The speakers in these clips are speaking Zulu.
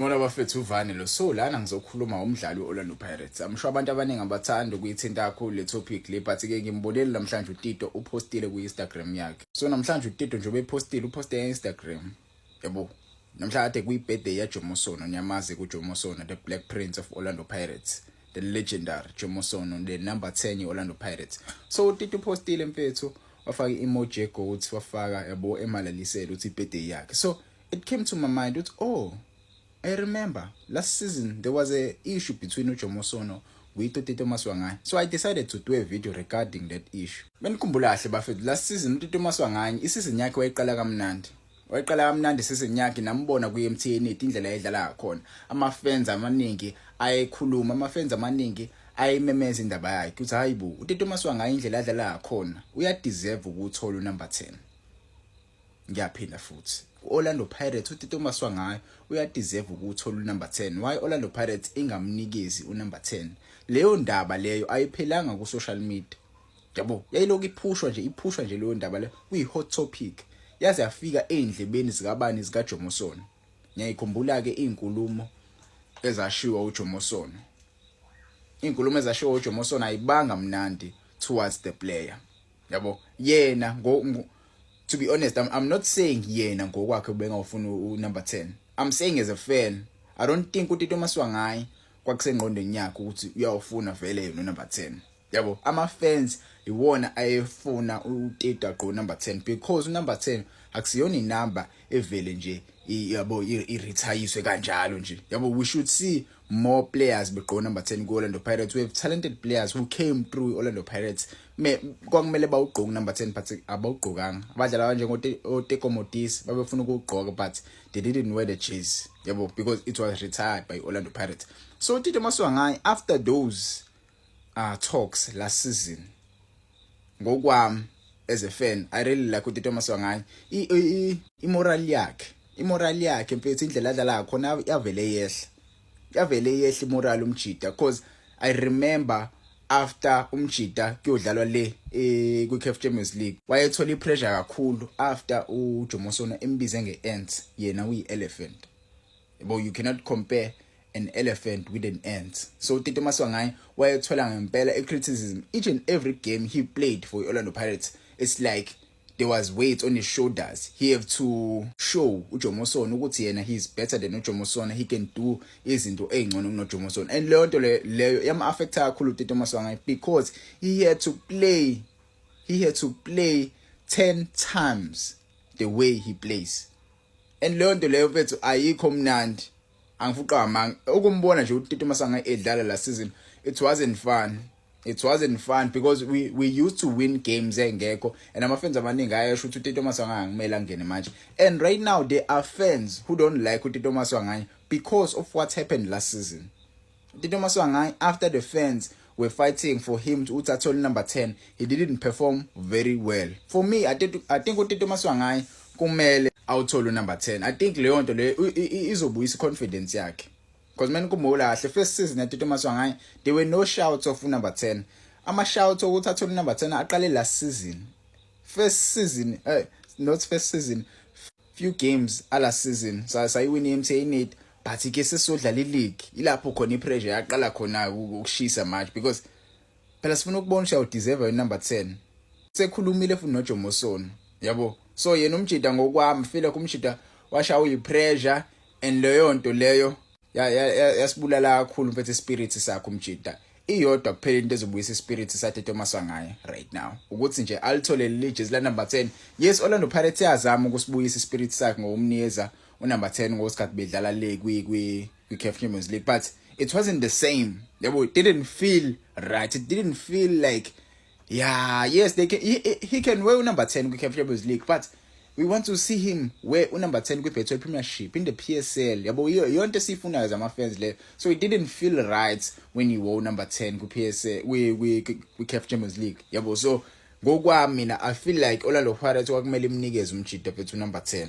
Mona bafethu, uvane lo. So lana ngizokhuluma ngomdlali we-Orlando Pirates. I'm sure abantu abaningi abathanda ukuyithinta kakhulu le topic le, but ke ngimbonile namhlanje uTito upostile ku-Instagram yakhe. So namhlanje uTito njengoba epostile, uposte e-Instagram. Yabo. Namhlanje kade kuyi-birthday yaJomo Sono, niyamazi kuJomo Sono, the Black Prince of Orlando Pirates, the legendary Jomo Sono, the number 10 ye-Orlando Pirates. So uTito upostile mfethu, wafaka i-emoji ye-goat, wafaka, yabo, emalalisela uthi i-birthday yakhe. So it came to my mind ukuthi, oh, I remember last season there was a issue between uJomo Sono with uTito Maswanganyi. So I decided to do a video regarding that issue. Benikhumbula kahle bafethu, last season uTito Maswanganyi isizini yakhe wayiqala kamnandi. Wayiqala kamnandi isizini yakhe, nambona ku-MTN indlela ayedlala ngakhona. Ama-fans amaningi ayekhuluma, ama-fans amaningi ayimemeza indaba yakhe ukuthi hayibo, uTito Maswanganyi indlela adlala ngakhona uyadeserve ukuthola unumber 10. Ngiyaphinda futhi, Orlando Pirates uTito Maswanganyi uyadeserve ukuthola unumber 10. Why Orlando Pirates ingamnikezi unumber 10? Leyo ndaba leyo ayiphelanga ku social media, yabo, yayilokhu iphushwa nje, iphushwa nje leyo ndaba leyo, kuyi hot topic, yaze yafika endlebeni zikabani? ZikaJomo Sono. Ngiyayikhumbula ke izinkulumo ezashiwa uJomo Sono. Izinkulumo ezashiwa uJomo Sono ayibanga mnandi towards the player, yabo. Yena ngo, to be honest, I'm not saying yena ngokwakhe ubengawufuna unumber 10. I'm saying as a fan, I don't think uTito Maswanganyi kwakusengqondweni yakhe ukuthi uyawufuna vele yena unumber 10, yabo. Ama fans iwona ayefuna uTito agqoke number 10 because unumber 10 akusiyona inamba evele nje, yabo, iretayiswe kanjalo nje, yabo. We should see more players begqoka number 10 ku Orlando Pirates. We have talented players who came through Orlando Pirates, me kwakumele bawugqoke number 10, but abawugqokanga. Abadlali abanjengo oTeko Modise babefuna ukugqoka, but they didn't wear the jersey, yabo, because it was retired by Orlando Pirates. So Tito Maswanganyi, after those talks last season, ngokwami as a fan, I really like uTito Maswanganyi. I-moral yakhe, imoral yakhe mfethu, indlela adlala khona yavele yehla, yavele yehla imoral umjida, because I remember after umjida kuyodlalwa le kwi-CAF Champions League, wayethola ipressure kakhulu after uJomo Sono embize nge-ant, yena uyi-elephant, yabo. You cannot compare an elephant with an ant. So Tito Maswanganyi wayethola ngempela i-criticism each and every game he played for Orlando Pirates. It's like there was weight on his shoulders. He have to show uJomo Sono ukuthi yena he is better than uJomo Sono, he can do izinto ezingcono kunoJomo Sono, and leyo nto leyo yam affecta kakhulu uTito Maswanganyi because he had to play 10 times the way he plays, and leyo nto leyo mfethu ayikho mnandi. Angifuqa amanga ukumbona nje uTito Maswanganyi edlala last season. It wasn't fun, it wasn't fun because we used to win games engekho, and ama fans amaningi ayasho ukuthi uTito Maswanganyi kumele angene manje. And right now there are fans who don't like uTito Maswanganyi because of what happened last season. Tito Maswanganyi, after the fans were fighting for him to ukuthi athole number 10, he didn't perform very well. For me, I think uTito Maswanganyi kumele awuthole number 10. I think leyo nto leyo izobuyisa confidence yakhe because man, kumula kahle, first season yaTito Maswanganyi there were no shouts of number 10. Ama shouts ukuthi athole number 10 aqale last season, first season, not first season, few games ala season sayiwina iMTN 8, but ke sesodlala ileague, ilapho khona ipressure yaqala khona ukushisa manje, because phela sifuna ukubona ukuthi udeserve number 10. Sekhulumile futhi noJomo Sono, yabo. So yena umjida, ngokwami feel like umjida washawa ipressure, and leyo nto leyo yasibulala kakhulu mfethu spirit sakhe umjida. Iyodwa kuphela into ezobuyisa ispirit sakhe Maswanganyi right now, ukuthi nje alithole leli jezi la number 10. Yes, Orlando Pirates yazama ukusibuyisa ispirit sakhe ngokumnikeza unumber 10 ngosikhathi bedlala le kwi CAF Champions League, but it wasn't the same, yabo. It didn't feel right. It didn't feel like, yeah, yes, they can he can wear number 10 kwi CAF Champions League, but we want to see him wear unumber 10 kwi Betway Premiership, in the PSL, yabo. Yonke esiyifunayo zama fans le. So it didn't feel right when he wore number 10 ku PSL, kwi CAF Champions League, yabo. So ngokwami mina, I feel like Orlando Pirates kwakumele imnikeze umjida fethu number 10,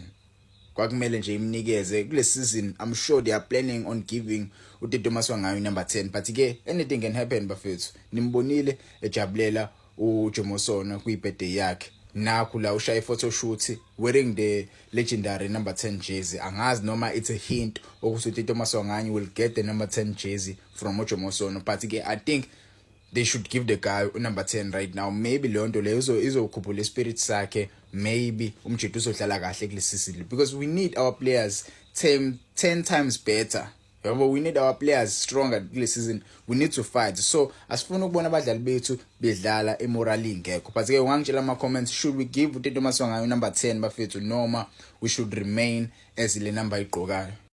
kwakumele nje imnikeze kule season. I'm sure they are planning on giving uTito Maswanganyi number 10, but ke anything can happen bafethu. Nimbonile ejabulela uJomo Sono kwi-birthday yakhe. Nakhu la ushaya i-photo shoot wearing the legendary number 10 jersey. Angazi noma it's a hint ukuthi uTito Maswanganyi will get the number 10 jersey from uJomo Sono, but ke I think they should give the guy number 10 right now. Maybe leyo nto leyo izokhuphula ispirit sakhe, maybe umjita uzodlala kahle kule season, because we need our players 10 times better, yabo. We need our players stronger kule season. We need to fight, so asifuni ukubona abadlali bethu bedlala imorale ingekho. But ke ungangitshela ama comments, should we give uTito Maswanganyi number 10, bafethu, noma we should remain as le number igqokayo?